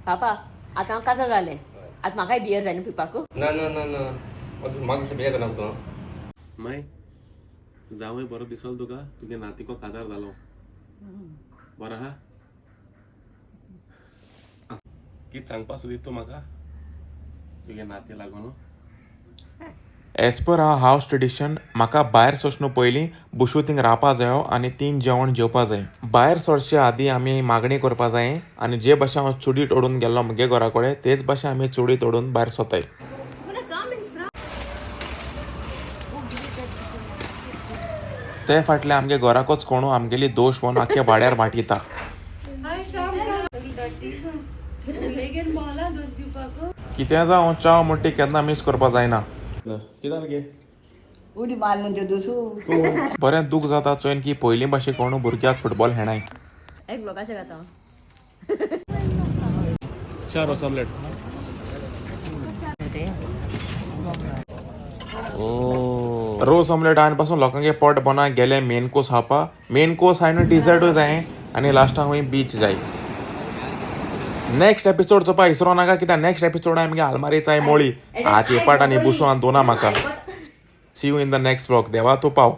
पापा, आतां हांव काजार जालें. आतां म्हाकाय बियर जाय न्हू पिवपाक. ना ना ना ना, म्हाका दिसता बियर करना तूं. माय जावंय, बरो दिसलो तुका. तुगे नातीको काजार जालो, बरो आहा. कित सांगपा सोदीत तूं म्हाका तुगे नाती लागून? As per our house tradition, म्हाका भायर सरचो पयलीं बुशू थिंग रावपा जायो आनी तीन जेवण जेवपा जाय. भायर सरचे आदीं आमी मागणी करपा जाय आनी जे भाशेन हांव चुडी तोडून गेल्लो म्हगे घरा कडेन, तेच भाशेन आमी चुडी तोडून भायर सरताय. ते फाटले आमगे घराकच कोणू आमगेली दोश म्हणून आख्खे वाड्यार वांटिता. कितें जावं, च्या म्हणटी केन्ना मीस करपा जायना. कितें जालें गे? उडी मारलो त्यो दुसू. बरें दूख जाता चोयन की पयलीं भाशेन कोणू भुरग्याक फुटबॉल खेळनाय. एक ब्लॉगाचेर घाता. चार रोस ऑमलेट. रोस ऑमलेट हांवें पासून लोकांगे पोट बना गेले. मेन कोर्स खावपा, मेन कोर्स हांवें डिजर्टूय जाय आनी लास्टाक खंय बीच जाय. नेक्स्ट एपिसोड चोवपा इसरो नाका, कित्याक नेक्स्ट एपिसोड आमगे आलमारी चाय मोळी आत येपाट आनी बुशो आनी दोना म्हाका. See you in the next vlog. देवा तूं पाव.